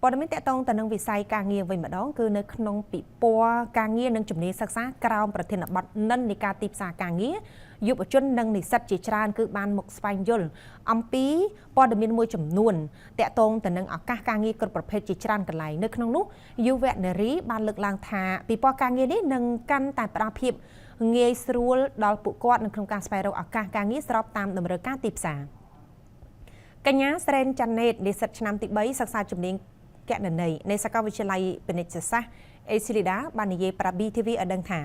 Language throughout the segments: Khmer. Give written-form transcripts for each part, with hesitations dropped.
ព័ត៌មានតកតងទៅនឹងវិស័យការងារវិញម្ដងគឺនៅក្នុងពិព័រណ៍ការងារនិងជំនាញសិក្សាក្រោមប្រធានបទនិន្នាការទីផ្សារការងារយុវជននិងនិស្សិតជាច្រើនគឺបានមកស្វែងយល់អំពីព័ត៌មានមួយចំនួនតកតងទៅនឹងឱកាសការងារគ្រប់ប្រភេទជាច្រើនកន្លែងនៅក្នុងនោះយុវនារីបានលើកឡើងថាពិព័រណ៍ការងារនេះនឹងកាន់តែផ្ដល់ភាពងាយស្រួលដល់ពួកគាត់នៅក្នុងការស្វែងរកឱកាសការងារស្របតាមតម្រូវការទីផ្សារកញ្ញាស្រែនចាន់ណេតនិស្សិតឆ្នាំទី3សិក្សាជំនាញគណនេយ្យនៃសាកលវិទ្យាល័យពាណិជ្ជសាស្ត្រអេស៊ីលីដាបាននិយាយប្រាប់ BTV ឲ្យដឹងថា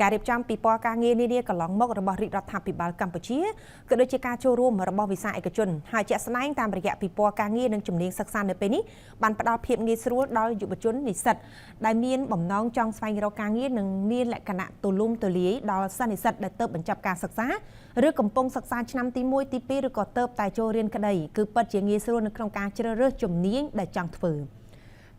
ការរៀបចំពិព័រណ៍ការងារនានាកន្លងមករបស់រាជរដ្ឋាភិបាលកម្ពុជាក៏ដូចជាការចូលរួមរបស់វិស័យឯកជនហើយជាក់ស្ដែងតាមរយៈពិព័រណ៍ការងារនិងជំនាញសិក្សានៅពេលនេះបានផ្ដល់ភាពងាយស្រួលដល់យុវជននិស្សិតដែលមានបំណងចង់ស្វែងរកការងារនិងមានលក្ខណៈទូលំទូលាយដល់សិស្សនិស្សិតដែលទើបបញ្ចប់ការសិក្សាឬកំពុងសិក្សាឆ្នាំទី1ទី2ឬក៏ទើបតែចូលរៀនក្តីគឺពិតជាងាយស្រួលនៅក្នុងការជ្រើសរើសជំនាញដែលចង់ធ្វើ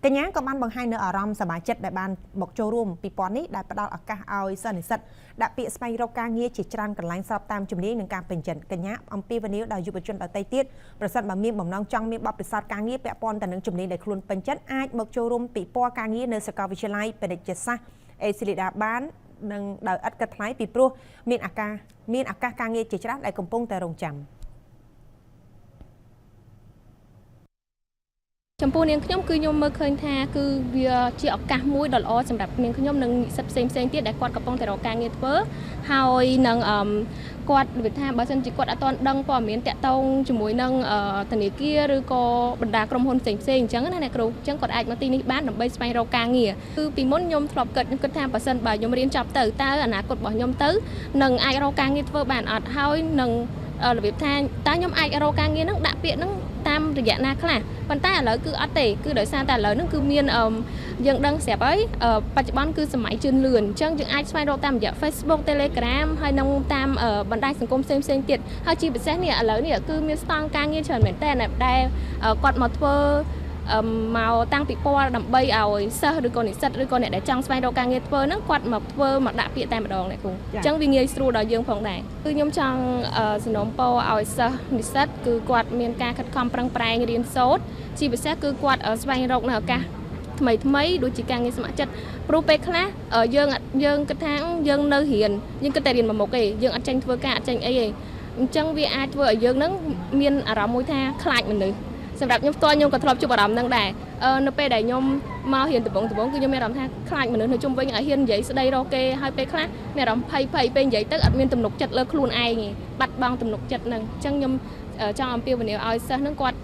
កញ្ញាក៏បានបង្ហាញនៅអារម្មណ៍សប្បាយចិត្តដែលបានមកចូលរួមពិព័រណ៍នេះដែលផ្ដល់ឱកាសឲ្យសិស្សនិស្សិតដាក់ពាក្យស្វែងរកការងារជាច្រើនកន្លែងស្របតាមជំនាញនិងការពេញចិត្តកញ្ញាអំពាវនាវដល់យុវជនដទៃទៀតប្រសិនបើមានបំណងចង់មានបទពិសោធន៍ការងារពាក់ព័ន្ធទៅនឹងជំនាញដែលខ្លួនពេញចិត្តអាចមកចូលរួមពិព័រណ៍ការងារនៅសាកលវិទ្យាល័យពាណិជ្ជសាស្ត្រអេស៊ីលីដាបាននិងដោយឥតគិតថ្លៃពីព្រោះមានឱកាសមានឱកាសការងារជាច្រើនដែលកំពុងតែរងចាំ។ ចំពោះនាងខ្ញុំគឺខ្ញុំមើលឃើញថាគឺវាជាឱកាសមួយដ៏ល្អសម្រាប់នាងខ្ញុំនិងនិស្សិតផ្សេងផ្សេងទៀតដែលគាត់កំពុងតែរកការងារធ្វើហើយនឹងគាត់និយាយថាបើសិនជាគាត់អត់ទាន់ដឹងព័ត៌មានតាក់ទងជាមួយនឹងធនាគារឬក៏បណ្ដាក្រុមហ៊ុនផ្សេងផ្សេងអញ្ចឹងណាអ្នកគ្រូអញ្ចឹងគាត់អាចមកទីនេះបានដើម្បីស្វែងរកការងារគឺពីមុនខ្ញុំធ្លាប់គិតខ្ញុំគិតថាបើសិនបើខ្ញុំរៀនចប់ទៅតើអនាគតរបស់ខ្ញុំទៅនឹងអាចរកការងារធ្វើបានអត់ហើយនឹងរបៀបថាតើខ្ញុំអាចរកការងារនឹងដាក់ពាក្យនឹងតាមរយៈណាខ្លះប៉ុន្តែឥឡូវគឺអត់ទេគឺដោយសារតែឥឡូវហ្នឹងគឺមានយើងដឹងស្រាប់ហើយបច្ចុប្បន្នគឺសម័យជឿនលឿនអញ្ចឹងយើងអាចស្វែងរកតាមរយៈ Facebook Telegram ហើយនិងតាមបណ្ដាញសង្គមផ្សេងផ្សេងទៀតហើយជាពិសេសនេះឥឡូវនេះគឺមានស្តង់ការងារច្រើនមែនតើដែលគាត់មកធ្វើមកតាំងពិព័រណ៍ដើម្បីឲ្យសិស្សឬក៏និស្សិតឬក៏អ្នកដែលចង់ស្វែងរកការងារធ្វើហ្នឹងគាត់មកធ្វើមកដាក់ពាក្យតែម្ដងអ្នកគ្រូអញ្ចឹងវាងាយស្រួលដល់យើងផងដែរគឺខ្ញុំចង់សំណូមពរឲ្យសិស្សនិស្សិតគឺគាត់មានការខិតខំប្រឹងប្រែងរៀនសូត្រជាពិសេសគឺគាត់ស្វែងរកនៅឱកាសថ្មីថ្មីដូចជាការងារស្ម័គ្រចិត្តព្រោះពេលខ្លះយើងគិតថាយើងនៅរៀនយើងគិតតែរៀនមួយមុខទេយើងអត់ចេញធ្វើការអត់ចេញអីទេអញ្ចឹងវាអាចធ្វើឲ្យយើងនឹងមានអារម្មណ៍មួយថាខ្លាចមនុស្សសម្រាប់ខ្ញុំផ្ទាល់ខ្ញុំក៏ធ្លាប់ជួបអារម្មណ៍ហ្នឹងដែរនៅពេលដែលខ្ញុំមករៀនដំបូងគឺខ្ញុំមានអារម្មណ៍ថាខ្លាចមនុស្សនៅជុំវិញឲ្យហ៊ាននិយាយស្ដីរកគេហើយពេលខ្លះមានអារម្មណ៍ភ័យពេលនិយាយទៅអត់មានទំនុកចិត្តលើខ្លួនឯងទេបាត់បង់ទំនុកចិត្តហ្នឹងអញ្ចឹងខ្ញុំចង់អំពាវនាវឲ្យសិស្សហ្នឹងគាត់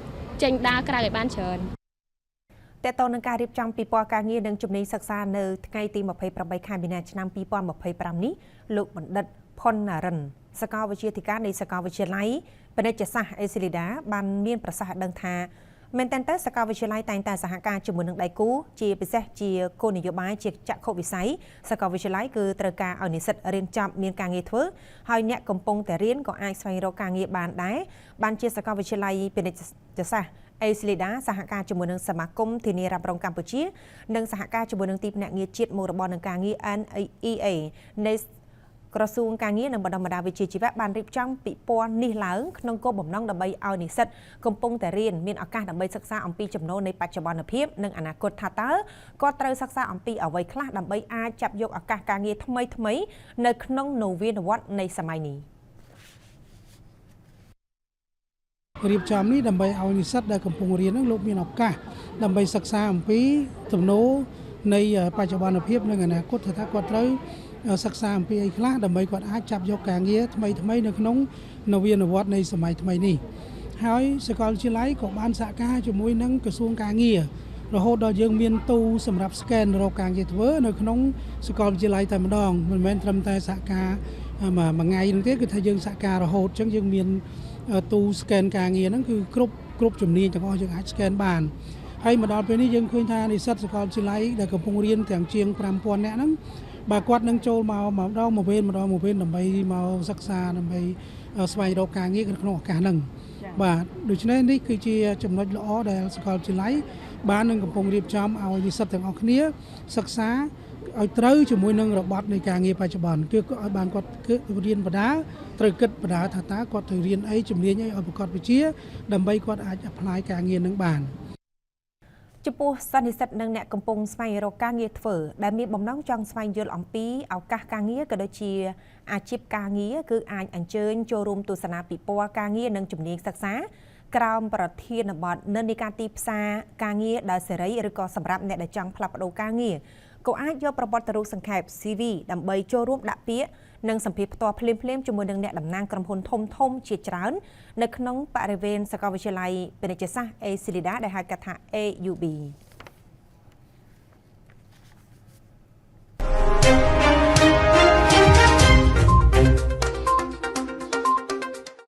ចេញដើរក្រៅឲ្យបានច្រើនតើតើនឹងការរៀបចំពិព័រណ៍ការងារនិងជំនាញសិក្សានៅថ្ងៃទី28ខែមីនាឆ្នាំ2025នេះលោកបណ្ឌិតផុនណារិនសាកលវិទ្យាធិការនៃសាកលវិទ្យាល័យពាណិជ្ជសាស្ត្រអេស៊ីលីដាបានមានប្រសាសន៍ឲ្យដឹងថាមែនទែនទៅសាកលវិទ្យាល័យតែងតែសហការជាមួយនឹងដៃគូជាពិសេសជាគោលនយោបាយជាចក្ខុវិស័យសាកលវិទ្យាល័យគឺត្រូវការឲ្យនិស្សិតរៀនចប់មានការងារធ្វើហើយអ្នកកំពុងតែរៀនក៏អាចស្វែងរកការងារបានដែរបានជាសាកលវិទ្យាល័យពាណិជ្ជសាស្ត្រអេស៊ីលីដាសហការជាមួយនឹងសមាគមធានារ៉ាប់រងកម្ពុជានិងសហការជាមួយនឹងទីភ្នាក់ងារជាតិមុខរបរនឹងការងារ NEA នៃក្រសួងការងារនិងបណ្ដុះបណ្ដាលវិជ្ជាជីវៈបានរៀបចំពិព័រណ៍នេះឡើងក្នុងគោលបំណងដើម្បីឲ្យនិស្សិតកំពុងតែរៀនមានឱកាសដើម្បីសិក្សាអំពីចំណូលនៃបច្ចុប្បន្នភាពនិងអនាគតថាតើគាត់ត្រូវសិក្សាអំពីអ្វីខ្លះដើម្បីអាចចាប់យកឱកាសការងារថ្មីៗនៅក្នុងនវានុវត្តន៍នៃសម័យនេះរៀបចំនេះដើម្បីឲ្យនិស្សិតដែលកំពុងរៀននឹងលោកមានឱកាសដើម្បីសិក្សាអំពីទំនោរនៃបច្ចុប្បន្នភាពនិងអនាគតថាគាត់ត្រូវសិក្សាអំពីអីខ្លះដើម្បីគាត់អាចចាប់យកការងារថ្មីថ្មីនៅក្នុងនវានុវត្តន៍នៃសម័យថ្មីនេះហើយសាកលវិទ្យាល័យក៏បានសហការជាមួយនឹងក្រសួងការងាររហូតដល់យើងមានទូសម្រាប់ scan រកការងារធ្វើនៅក្នុងសាកលវិទ្យាល័យតែម្ដងមិនមែនត្រឹមតែសហការមួយថ្ងៃនោះទេគឺថាយើងសហការរហូតអញ្ចឹងយើងមានទូ scan ការងារហ្នឹងគឺគ្រប់ជំនាញទាំងអស់យើងអាច scan បានហើយមកដល់ពេលនេះយើងឃើញថានិស្សិតសាកលវិទ្យាល័យដែលកំពុងរៀនទាំងជាង5000នាក់ហ្នឹងបើគាត់នឹងចូលមកម្ដងមួយវេនម្ដងមួយវេនដើម្បីមកសិក្សាដើម្បីស្វែងរកការងារក្នុងឱកាសហ្នឹងបាទដូច្នេះនេះគឺជាចំណុចល្អដែលសាកលវិទ្យាល័យបាននឹងកំពុងរៀបចំឲ្យនិស្សិតទាំងអស់គ្នាសិក្សាឲ្យត្រូវជាមួយនឹងរបត់នៃការងារបច្ចុប្បន្នគឺឲ្យបានគាត់គឺរៀនបដាត្រូវគិតបដាថាតើគាត់ត្រូវរៀនអីជំនាញអីឲ្យប្រកបវិជ្ជាដើម្បីគាត់អាច apply ការងារនឹងបាន។ ចំពោះសិស្សនិស្សិតនិងអ្នកកំពុងស្វែងរកការងារធ្វើដែលមានបំណងចង់ស្វែងយល់អំពីឱកាសការងារក៏ដូចជាអាជីពការងារគឺអាចអញ្ជើញចូលរួមទស្សនាពិព័រណ៍ការងារនិងជំនាញសិក្សាក្រោមប្រធានបទនិន្នាការទីផ្សារការងារដោយសេរីឬក៏សម្រាប់អ្នកដែលចង់ផ្លាស់ប្ដូរការងារក៏អាចយកប្រវត្តិរូបសង្ខេប CV ដើម្បីចូលរួមដាក់ពាក្យនិងសម្ភាសផ្ទាល់ភ្លាមៗជាមួយនឹងអ្នកតំណាងក្រុមហ៊ុនធំៗជាច្រើននៅក្នុងបរិវេណសាកលវិទ្យាល័យពាណិជ្ជសាស្ត្រ ACLEDA ដែលហៅកាត់ថា AUB។